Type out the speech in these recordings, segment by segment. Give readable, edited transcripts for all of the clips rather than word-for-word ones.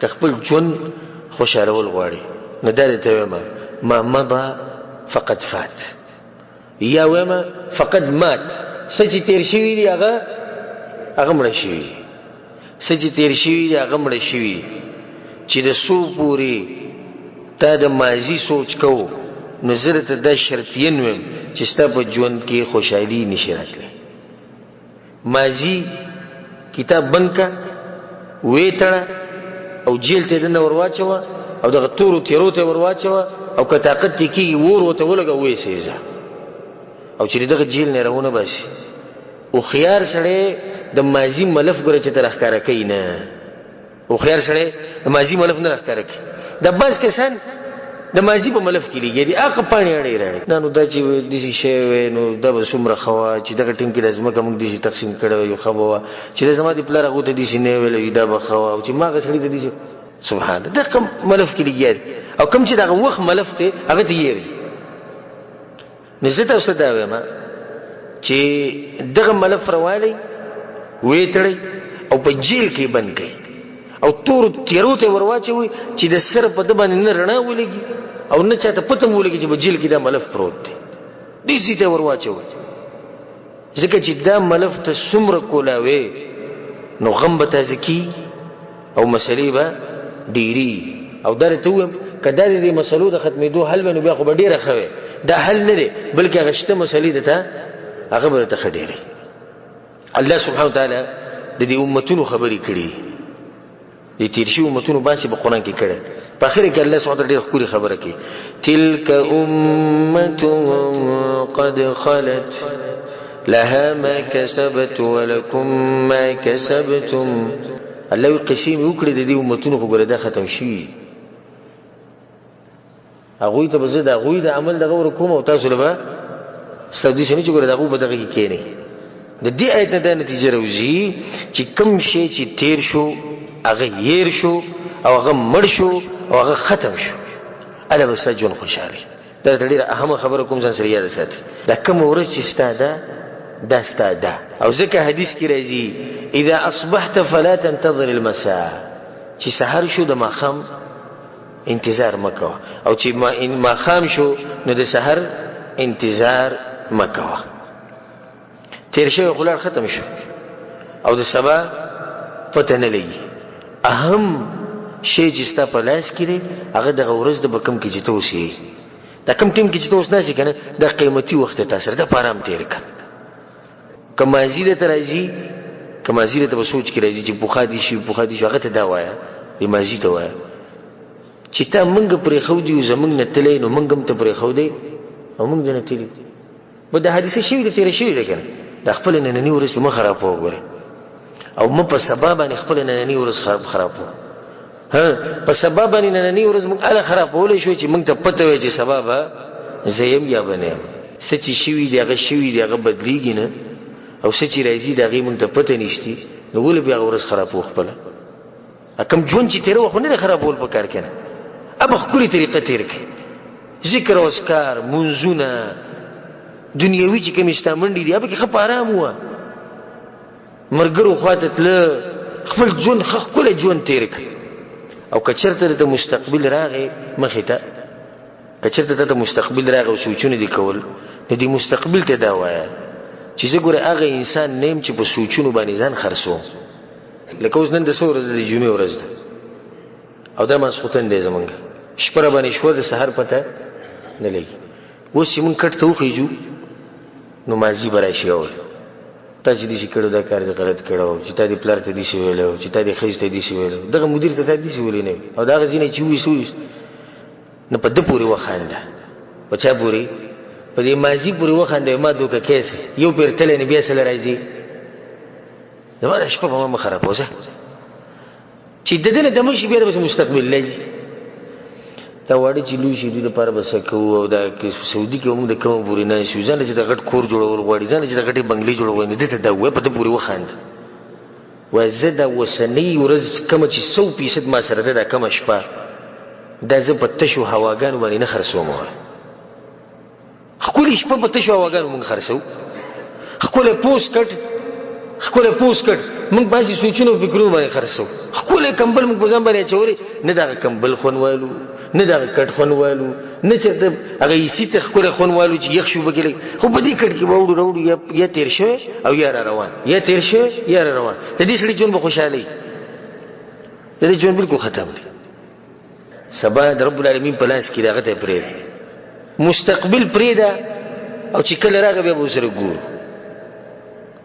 که خپل ژوند خوشحالول غواړي نو دا درته وایم، ما مضى فقد فات، یا وایم فقد مات. څه چې تېر شوي دي هغه مړه شوي دي، څه چې تېر شوي دي هغه مړه شوي دي. چې د څو پورې تا د ماضي سوچ کوو نو زه درته دا شرطین وایم چې ستا په ژوند کې خوشحالي نشي راتلی. ماضي کتاب بند که، ویې تړه او جیل ته یې دننه ور واچوه او دغه تورو تیرو ته یې ور واچوه او که طاقت دې کېږي اور ورته ولګه ویې سېزه. او چې دغه جیل نه راونه باسي. هوښیار سړی د ماضي ملف ګوره چې ته راښکاره کوي نه، هوښیار سړی د ماضي ملف نه راښکاره کوي. دا بعض کسان د ماضي په ملف کې لګیا دي، هغه پاڼې اړې راړي. نه نو دا چې داسې شی وی نو دا به څومره ښه وه چې دغه ټیم کې د ځمکه موږ داسې تقسیم کړې وای، ښه به وه چې دا زما د پلار هغو ته داسې نه ویلی وي، دا به ښه وه، او چې ما هغه سړي ته داسې. سبحان الله، دغه ملف کې لګیا دي او کوم چې دغه وخت ملف دی هغه ته یې. نو زه تاسو ته دا وایم چې دغه ملف راوالی، ویې تړئ او په جیل کې بند کړئ او تورو تیرو ته ور واچوئ چې د سر په ده باندې نه رڼا ولګي او نه چاته پته هم ولګي چې په جیل کې دا ملف پروت دی. دې ځای ته ور واچوئ، ځکه چې دا ملف ته څومره کولاوې نو غم به تازه کېږي او مسلې به ډېرېږي. او دا درته ووایم که دا د دې مسلو د ختمېدو حل وی نو بیا خو به ډېره ښه وی. دا حل نه دی، بلکې هغه شته مسلې درته هغه به درته ښه ډېرې. الله سبحانه وتعالی د دې امتونو خبرې کړي، د تیر شوي امتونو بحث یې په قرآن کې کړی. په اخره کې الله سبحانه وتعالی ډېره ښکلې خبره کوي، تلک امة قد خلت لها ما کسبت ولکم ما کسبتم. الله وی قصې مې وکړې د دې امتونو، خو ګوره دا ختم شوي. هغوی ته به زه د هغوی د عمل دغه ورکوم او تاسو له به ستاسو داسې نه چې ګوره د هغو په دغه کې کښېنئ. د دې آیت نه دا نتیجه راوځي چې کوم شی چې تیر شو هغه هېر شو او هغه مړ شو او هغه ختم شو، هله به ستا ژوند خوشحاله وي. دا درته ډېره اهمه خبره کوم، ځان سره یاده ساتئ. دا کومه ورځ چې ستا ده دا ستا ده. او ځکه حدیث کې راځي اذا اصبحت فلا تنتظر المساء، چې سحر شو د ماښام انتظار مه کوه، او چې ماښام شو نو د سحر انتظار مه کوه. تیر شوی خو لاړ ختم شو او د سبا پته نه لګي. اهم شی چې ستا په لاس کې دی هغه دغه ورځ ده په کوم کې چې ته اوس یې، دا کوم ټیم کې چې ته اوس ناست یې که نه، دا قیمتي وخت دی تا سره، دا په ارام تېر کړه. که ماضي درته راځي، که ماضي درته په سوچ کې راځي چې پخوا دې شي پخوا دې شي، هغه ته دا وایه، دې ماضي ته وایه چې تا موږ پرېښودي یو، زموږ نه تللی نو موږ هم ته پرېښودی او موږ دې نه تللي. به دا حادثه شوې ده، تېره شوې ده که نه، دا خپله نننۍ ورځ پرې مه خرابوه وګوره، او مه په سبا باندې خپله نننۍ ورځ خرابوه. ها، په سبا باندې نننۍ ورځ موږ هله خرابولی شو چې موږ ته پته وي چې سبا به زه یم یا به نه یم. څه چې شوي دي هغه شوي دي، هغه بدلېږي نه، او څه چې راځي د هغې موږ ته پته نشتي، نو ولې بیا هغه ورځ خرابوو خپله؟ کوم ژوند چې تېروه خو نه دی خرابول په کار که نه، هغه په ښکلې طریقه تېر کړي، ذکر او اذکار، مونځونه، دنیوي چې کومې ستا منډې دي هغه پکې ښه په ارام وه، ملګرو خواته تله، خپل ژوند ښه ښکلی ژوند تېر کړي. او که چېرته درته مستقبل راغی مخې ته، که چېرته درته مستقبل راغی او سوچونه دې کول، نو دې مستقبل ته دا وایه چې زه ګوره هغه انسان نه یم چې په سوچونو باندې ځان خرڅوم. لکه اوس نن د څه ورځ ده؟ د جمعې ورځ ده او دا ماسخوتن دی، زمونږ شپه راباندې شوه، د سهار پته نه لګي. اوس چې مونږ کټ ته وخېژو نو ماضي به راشي اول، تا چې داسې کړو دا کار دې غلط کړی و، چې تا دې پلار ته داسې ویلی و، چې تا دې ښځې ته داسې ویلی و، دغه مدیر ته تا داسې ویلی نه وي، او د هغه ځینې چې وویست وویست، نو په ده پورې وخانده، په چا پورې؟ په دې ماضي پورې وخانده، ما دوکه کیسه یو پیر تللی نه بیا سره راځي، زما دا شپه په ما مه خرابوه ځه. چې د ده نه دمه شي بیا د مستقبل لږي. دا واړه چې لوی شي دوی دپاره به څه کوو، او دا سعودي کې به موږ د کومه پورې ناست یو، ځان له چې د غټ کور جوړول غواړي، ځان له چې د غټې بنګلې جوړول غواړي، نو ده ته دا ووایه، په ده پورې وخانده، وایه زه دا اوسنۍ ورځ کومه چې 100% ما سره ده، دا کومه شپه دا زه په تشو هواګانو باندې نه خرڅوم. وایه ښکلې شپه په تشو هواګانو موږ خرڅوو، ښکلی پوسټ کټ، ښکلی پوسټ کټ موږ بعضې سوچونو او فکرونو باندې خرڅو. ښکلی کمبل موږ په ځان باندې اچولی، نه د هغه کمبل خوند والو، نه د هغه کټ خوند والو، نه چېرته هغه ایسي ته ښکلی خوند والو چې یخ شو پکې لږ، خو په دې کټ کې به وړو راوړو، یا تېر شوی او یا را روان، یا تېر شوی یا را روان. د دې سړي ژوند به خوشحاله وي، د دې ژوند بالکل ختم دی. سبا د رب العالمین په لاس کې دی، هغه ته یې پرېږده، مستقبل پرېږده، او چې کله راغی بیا به ورسره ګورو.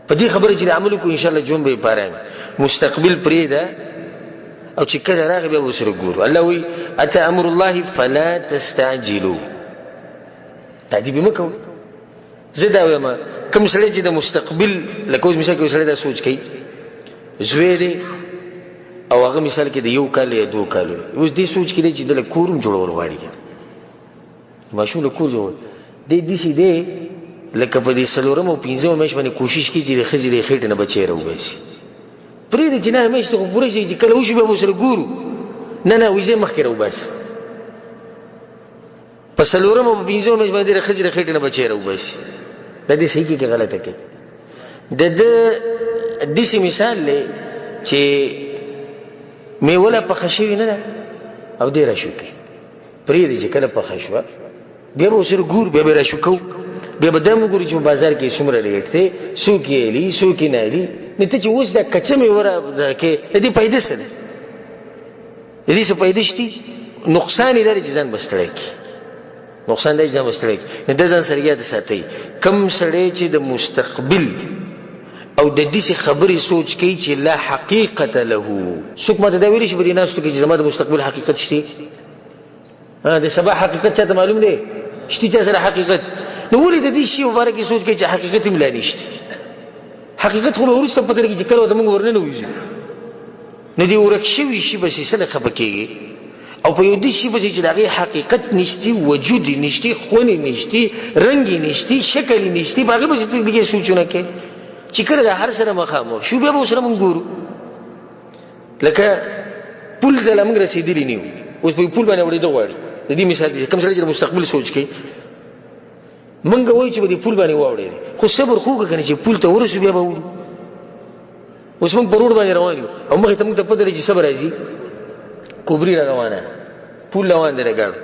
په دې خبره چې د عمل وکړو انشاءالله ژوند به یې په ارام وي. مستقبل پرېږده او چې کله راغی بیا به ورسره ګورو. الله وایي اتى امر الله فلا تستعجلو، تادیب یې مه کوئ. زه دا وایم کوم سړی چې د مستقبل، لکه اوس مثال کې یو سړی دا سوچ کوي زوی دی او هغه مثال کې د یو کال یا دوو کالو، اوس دې سوچ کې دی چې دله کور هم جوړول غواړي، ماشوم له کور جوړول دی داسې دی لکه په دې څلورم او پنځمه میاشت باندې کوشش کوي چې د ښځې د خېټې نه بچی راوباسي. پرېږدي چې نه میاشتې خو پوره شي، چې کله وشي بیا به ورسره ګورو. نه نه، وایي زه یې مخکې راوباسم. په څلورم او په پنځمه میاشت باندې د ښځې د خېټې نه بچی راوباسي. دا دې صحیح کوي که غلطه کوي؟ د ده داسې مثال دی چې میوه لا پخه شوې نه ده او دی راشوکوي. پرېږدي چې کله پخه شوه بیا به ورسره ګورو، بیا به یې راشوکوو، بیا به دا هم وګورو چې په بازار کې څومره ریټ دی، څوک یې الي څوک یې نه الي. نو ته چې اوس دا کچه میوه را کې د دې فایده څه ده؟ د دې څه فایده شتي؟ نقصان یې دا دی چې ځان به ستړی کړي، نقصان دی چې ځان به ستړی کړي. نو د ځان سره یاد ساتئ، کوم سړی چې د مستقبل او د داسې خبرې سوچ کوي چې لا حقیقت له، څوک ماته دا ویلی شي په دې ناستو کې چې زما د مستقبل حقیقت شته؟ د سبا حقیقت چاته معلوم دی؟ شته چا سره حقیقت؟ نو ولې د دې شي په باره کې سوچ کوي چې حقیقت هم لا نشته؟ حقیقت خو به وروسته پته لګي چې کله ورته موږ ورننوځو. نو دې ورک شوي شي پسې څه نه خفه کېږي، او په یو دې شي پسې چې د هغې حقیقت نشتي، وجود یې نشتي، خون یې نشتي، رنګ یې نشتي، شکل یې نشتي، په هغې پسې ته لږې سوچونه کوې. چې کله د هر سره مخامخ شو بیا به ورسره موږ ګورو. لکه پول ته لا موږ رسېدلي نه یو، اوس په پول باندې اوړېده غواړي. د دې مثال دی، کوم سړی چې د مستقبل سوچ کوي، موږ وایو چې په دې پول باندې واوړېدی، خو صبر خو وکړه که نه چې پول ته ورسو بیا به وړو. اوس موږ په روډ باندې روان یو او مخې ته موږ ته پته لري چې صبر راځي، کوبري را روانه، پول روان دی د ګاډو،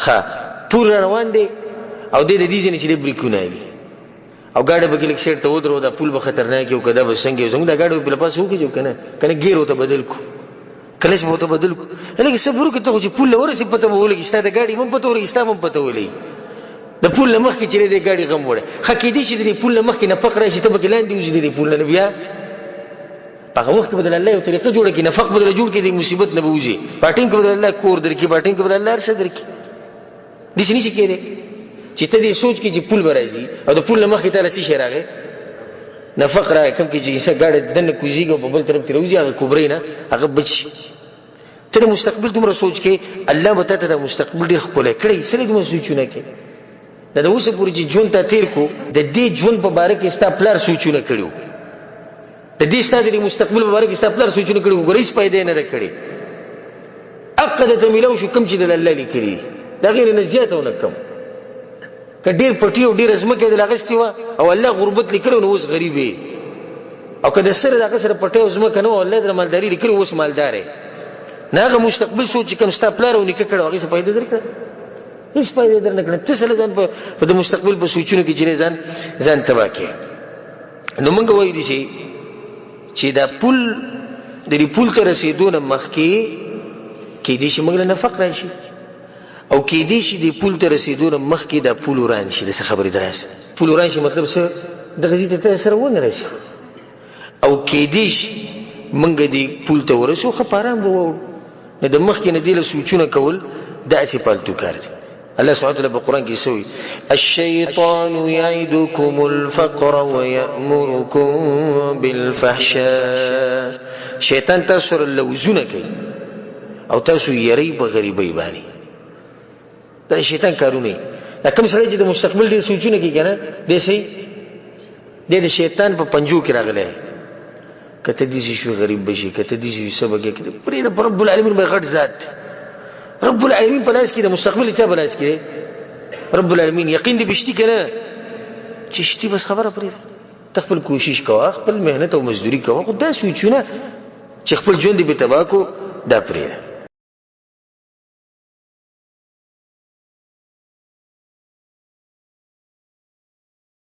ښه پول را روان دی او دی د دې ځای نه چې دی بریکونه وي او ګاډی به کې لږ سیټ ته ودرو، دا پول به خطرناک وي که دا به څنګه وي، زموږ دا ګاډی به پې له پاسه وخېژي که نه، که نه ګیر ورته بدل کړو، کلچ به ورته بدل کړو. لږ صبر وکړه، ته خو چې پول له ورسې پته به ولګي، ستا د ګاډي هم پته ولګي، ستا هم پته ولګي. د پول له مخکې چې دی ګاډي غم وړی، ښه کېدای شي د دې پول له مخکې نفق راشي، ته به کې لاندې وځي د دې پول نه، نو بیا په هغه وخت کې به د الله یو طریقه جوړه کړي، نفق به درله جوړ کړي، د مصیبت نه به وځي. په ټیم کې به د الله کور درکړي، په ټیم کې به د الله هر څه درکړي. داسې نه شي کېدی چې ته دې سوچ کې چې پول به راځي او د پول له مخکې تا له څه شی راغی؟ نفق راغی، کوم کې چې انسان ګاډی دننه کوزېږي او په بل طرف کې راوځي، هغه کوبرۍ نه هغه بچ شي. ته د مستقبل دومره سوچ کې، الله به تا ته د مستقبل ډېر ښکلی کړی، څه دومره سوچونه کې. دا د اوسه پورې چې ژوند تا تېر کړو، د دې ژوند په باره کې ستا پلار سوچونه کړي وو، د دې ستا د دې مستقبل په باره کې ستا پلار سوچونه کړي وو، ګوره هېڅ فایده یې نه ده کړې. حق درته میلاو شو کوم چې د الله لیکلي دي، د هغې نه زیات او نه کم. که ډېر پټي او ډېره ځمکه یې درله اخیستې وه او الله غربت لیکلی نو اوس غریب یې، او که د سره د هغه سره پټی او ځمکه نه وه او الله درله مالداري لیکلې اوس مالدار یې. نه هغه مستقبل سوچ چې کوم ستا پلار او نیکه کړی هغې څه فایده درکړه؟ هېڅ فایده یې درنه کړه. ته څه ځان په د مستقبل په سوچونو کې چې ځان تباه کړې. نو موږ وایو دي چې دا پول د دې پول ته رسېدو نه مخکې کېدای شي موږ له نفق راشي، او کېدای شي دې پول ته رسېدو نه مخکې دا پول وران شي. د څه خبرې دراسي؟ پول وران شي مطلب څه؟ دغه ځای ته ته سره ونه رسي. او کېدای شي موږ دې پول ته ورسو، ښه په ارام به واوړو. نو د مخکې نه دې له سوچونه کول دا هسې فالتو کار دی. الله سبحانه وتعالى په قرآن کې څه وایي؟ الشیطان یعدکم الفقر ویأمرکم بالفحشاء. شیطان تاسو سره لوزونه کوي او تاسو یری په غریبۍ باندې. دا شیطان کارونه. دا کوم سړی چې د مستقبل ډېر سوچونه کوي که نه، دی صحیح دی د شیطان په پنجو کې راغلی. که ته داسې شوې غریب به شې، که ته داسې شوې څه به کوې، که ته پرېږده په رب العالمین به غټ ذات دی. رب العالمین په لاس کې د مستقبل چا په لاس کې دی؟ رب العالمین. یقین دې په شتي که نه؟ چې شتي بس خبره پرېږده. ته خپل کوشش کوه، خپل محنت او مزدوري کوه، خو دا سوچونه چې خپل ژوند دې پرې تباه کړو، دا پرېږده.